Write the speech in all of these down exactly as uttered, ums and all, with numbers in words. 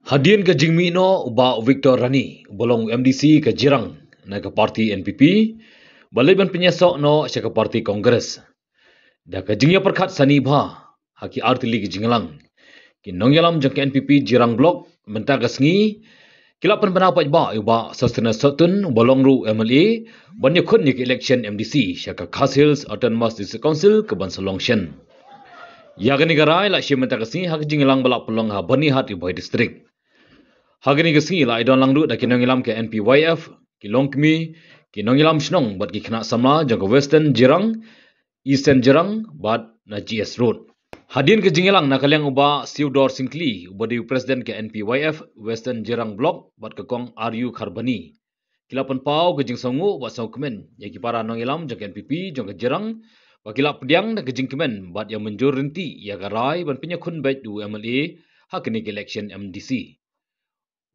Hadien ka jingmih noh u Bah Victor Rani, uba long u M D C ka Jirang na ka parti N P P, ba leit ban pynïasoh noh sha ka parti Congress. Da ka jingïapyrkhat sani bha ha ki artylli ki jingïalang, ki nongïalam jong ka N P P Jirang Block mynta ka sngi ki la pynbna paidbah ïa u Bah Sosthenes Sohtun, uba long ruh M L A, ban ïakhun ïa ka election M D C sha ka Khasi Hills Autonomous District Council kaban sa long shen. Ïa kane ka rai la shim mynta ka sngi ha ka jingïalang ba la pynlong ha Byrnihat, Ri Bhoi District. Ha kane ka sngi la ïadon lang ruh da ki nongïalam ka N P Y F, ki longkmie, ki nongïalam shnong bad ki khynnah samla jong ka Western Jirang, Eastern Jirang bad na G S Road. Hadien ka jingïalang, na ka liang u Bah Theodore Syngkli, uba dei u President ka N P Y F Western Jirang Block, bad ka Kong R U Kharbani, ki la pynpaw ka jingsngewnguh bad sngewkmen ïa ki para nongïalam jong ka N P P jong ka Jirang, ba ki la pdiang da ka jingkmen bad ïa mynjur ryntih ïa ka rai ban pynïakhun beit u M L A ha kane ka election M D C.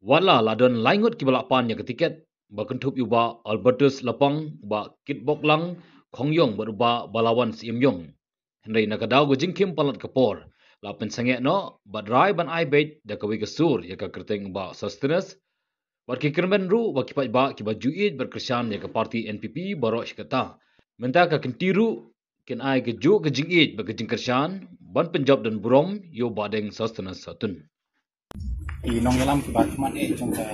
Watla la don lai ngut kiba la pan ïa ka tiket, ba kynthup ïa u Bah Albertus Lapang, u Bah Kitboklang Khongïong bad u Bah Balawan Syiemïong. Hynrei na ka daw ka jingkhim palat ka por, la pynsangeh noh bad rai ban ai beit da kawei ka sur ïa ka kyrteng u Bah Sosthenes, bad ki kyrmen ruh ba ki paidbah kiba ju ïeit bad kyrshan ïa ka parti N P P baroh shi katta. Mynta ka kynti ruh kin ai kajuh ka jingïeit bad ka jingkyrshan ban pynjop don burom ïa u Bah Deng Sosthenes Sohtun. Ki nongïalam kiba khmat eh jong ka,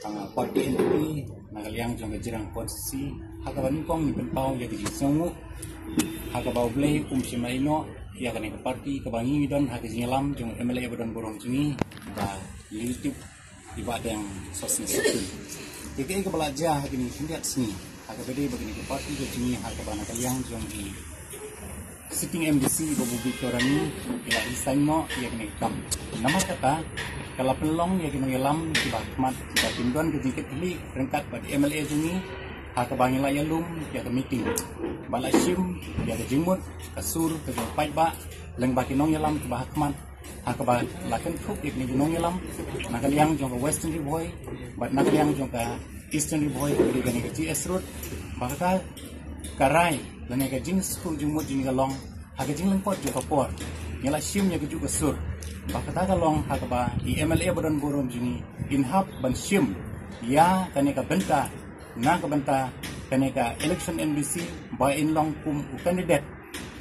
ah, parti N P P na ka liang jong ka Jirang Constituency, ha kaba nyngkong ngi pynpaw ïa ka jingsngewnguh, ha kaba U Blei um shym la ïehnoh ïa kane ka parti kaba ngi don ha ka jingïalam jong u M L A ba don burom jong ngi, Bah Lew Tip, i Bah Deng Sosthenes Sohtun. Ïa kaei kaba la jia ha kine ki khyndiat sngi, ha kaba dei ba kane ka parti ka jong ngi, ha kaba na ka liang jong i sitting M D C Bah Victor Rani, i la resign noh ïa kane ka kam. Namar kata, ka la pynlong ïa ki nongïalam kiba khmat ba kin don ka jingkitkhlieh ryngkat bad i M L A jong ngi, ha kaba ngi la ïalum ïa ka meeting, ba la shim ïa ka jingmut, ka sur ka jong u paidbah, lyngba ki nongïalam kiba ha khmat, ha kaba la kynthup ïa kine ki nongïalam na ka liang jong ka Western Ri Bhoi bad na ka liang jong ka Eastern Ri Bhoi, kane ka G S Road. Ba kata ka rai lane ka jingsuk jingmut jong ngi ka long, ha ka jinglyngkot jong ka por, ngi la shim ïa kajuh ka sur. Ba kata ka long ha kaba i M L A ba don burom jong ngi in hap ban shim ïa kane ka bynta, na ka bynta kane ka election M D C, ba in long kum u candidate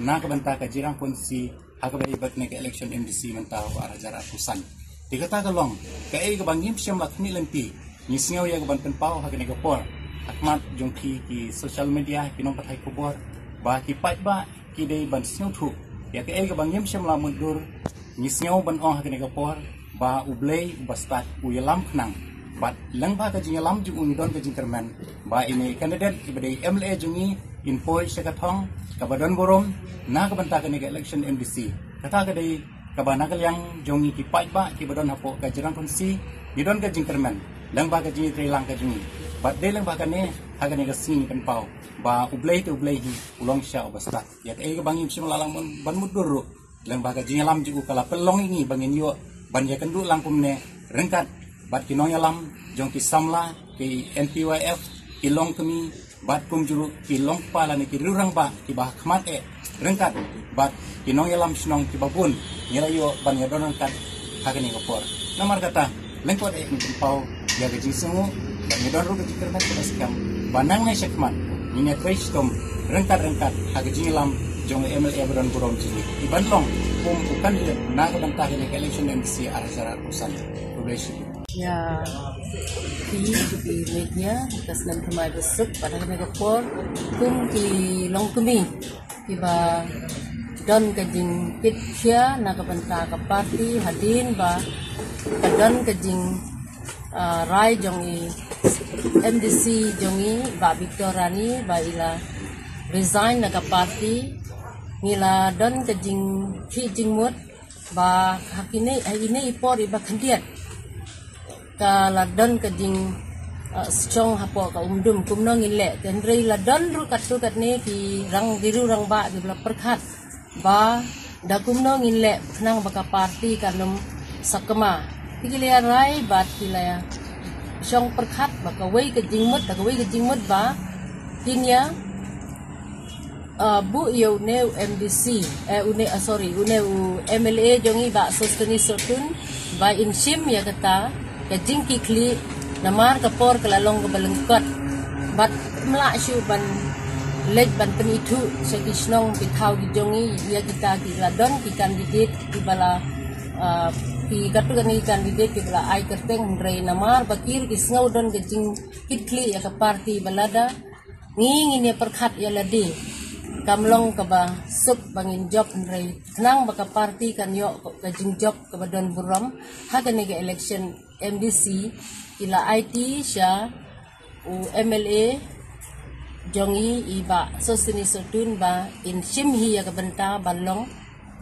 na ka bynta ka Jirang Constituency, ha kaba ïadei bad kane ka election M D C mynta u ar hajar arphew san. Te kata ka long kaei kaba ngim shym la khmih lynti. Ngi sngew ïa kaban pynpaw ha kane ka por ha khmat jong ki, ki social media, ki nongpathai khubor, ba ki paidbah ki dei ban sngewthuh ïa kaei kaba ngim shym la mutdur. Ngi sngew ban ong ha kane ka por ba U Blei uba stad u ïalam khnang, bad lyngba ka jingïalam jong u ngi don ka jingkyrmen ba ine i candidate iba dei M L A jong ngi in poi sha ka thong kaba don burom na ka bynta kane ka election M D C. Kata ka dei kaba na ka liang jong ngi ki paidbah kiba don hapoh ka Jirang Constituency, ngi don ka jingkyrmen lyngba ka jingïatreilang ka jong ngi. Bad dei lyngba kane, ha kane ka sngi ngi pynpaw ba U Blei te U Blei hi u long shisha uba stad. Ïa kaei kaba ngim shym la lah ban, ban mutdur ruh, lyngba ka jingïalam jong u ka la pynlong ïa ngi ba ngin ïoh ban ïakynduh lang kumne ryngkat bad ki nongïalam jong ki samla, ki N P Y F, ki longkmie, bad kumjuh ruh ki longkpa lane ki riewrangbah kiba ha khmat eh, ryngkat bad ki nongïalam shnong kiba bun, ngi la ïoh ban ïadon ryngkat ha kane ka por. Namar kata, lyngkot eh ngi pynpaw ïa ka jingsngewnguh, bad ngi don ruh ka jingkyrmen kaba skhem ba nangne shakhmat ngin ïatrei shitom ryngkat ryngkat ha ka jingïalam jong u M L A ba don burom jong ngi, iban long kum u candidate na ka bynta kane ka election M D C ar hajar arphew san. Khublei shibun. Ïa phi, phi media, ka snem thymmai ba suk, bad ha kane ka por kum ki longkmie kiba don ka jingkit khia na ka bynta ka parti, hadien ba ka don ka jing, ah, rai jong i M D C jong i Bah Victor Rani ba i la resign na ka parti, ngi la don ka jingkhih jingmut ba ha kine, ha ine i por iba khyndiat ka la don ka jing, eh, shong hapoh ka umdum kumno ngin leh. Te hynrei la don ruh katto katne ki rang, ki riewrangbah kiba la pyrkhat ba da kumno ngin leh khnang ba ka parti kan ym sakma. Te ki la ïa rai bad ki la ïa shong pyrkhat ba kawei ka jingmut, da kawei ka jingmut ba kin ïa Uh, buh ïa une u M D C, eh, une, ah, sorry, une u M L A jong ngi Bah Sosthenes Sohtun, ba in shim ïa kata ka jingkitkhlieh, namar ka por ka la long kaba lyngkot. Bad ym lah shuh ban leit ban pynithuh sha ki shnong ki thaw ki jong ngi ïa kita ki la don ki candidate kiba la, uh, ki katto katne ki candidate kiba la ai kyrteng, hynrei namar ba ki ruh ki sngew don ka jingkitkhlieh ïa ka party ba lada ngi ngin ïa pyrkhat ïa lade, kam long kaba suk ba ngin jop, hynrei khnang ba ka party kan ïoh ka jingjop kaba don burom ha kane ka election M D C, ki la aiti sha u M L A jong ngi i Bah Sosthenes Sohtun ba in shim hi ïa ka bynta ban long,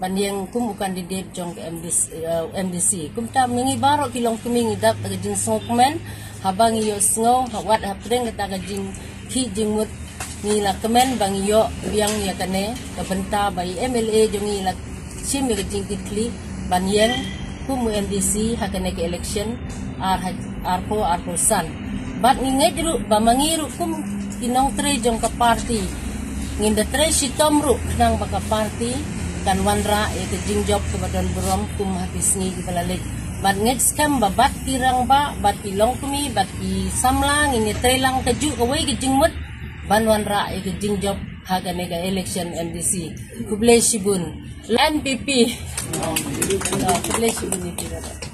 ban ïeng kum u candidate jong ka M D C, eh, M D C. Kumta ma ngi baroh ki longkmie ngi dap da ka jingsngewkmen, haba ngi ïohsngew, ha wat hapdeng kata ka jingkhih jingmut, ngi la kmen ba ngi ïoh biang ïa kane ka bynta ba i M L A jong ngi la shim ïa ka jingkitkhlieh ban ïeng kum u M D C ha kane ka election ar ha-, arphew arphew san. Bad ngi ngeit ruh ba ma ngi ruh kum ki nongtrei jong ka party, ngin da trei shitom ruh khnang ba ka party kan wanrah ïa ka jingjop kaba don burom kum ha ki sngi kiba la leit. Bad ngeit skhem ba bad ki rangbah, bad ki longkmie, bad ki samla ngin ïa trei lang kajuh kawei ka jingmut ban wanrah ïa ka jingjop ha kane ka election M D C. Khublei shibun. N P P. Khublei shibun ïa phi.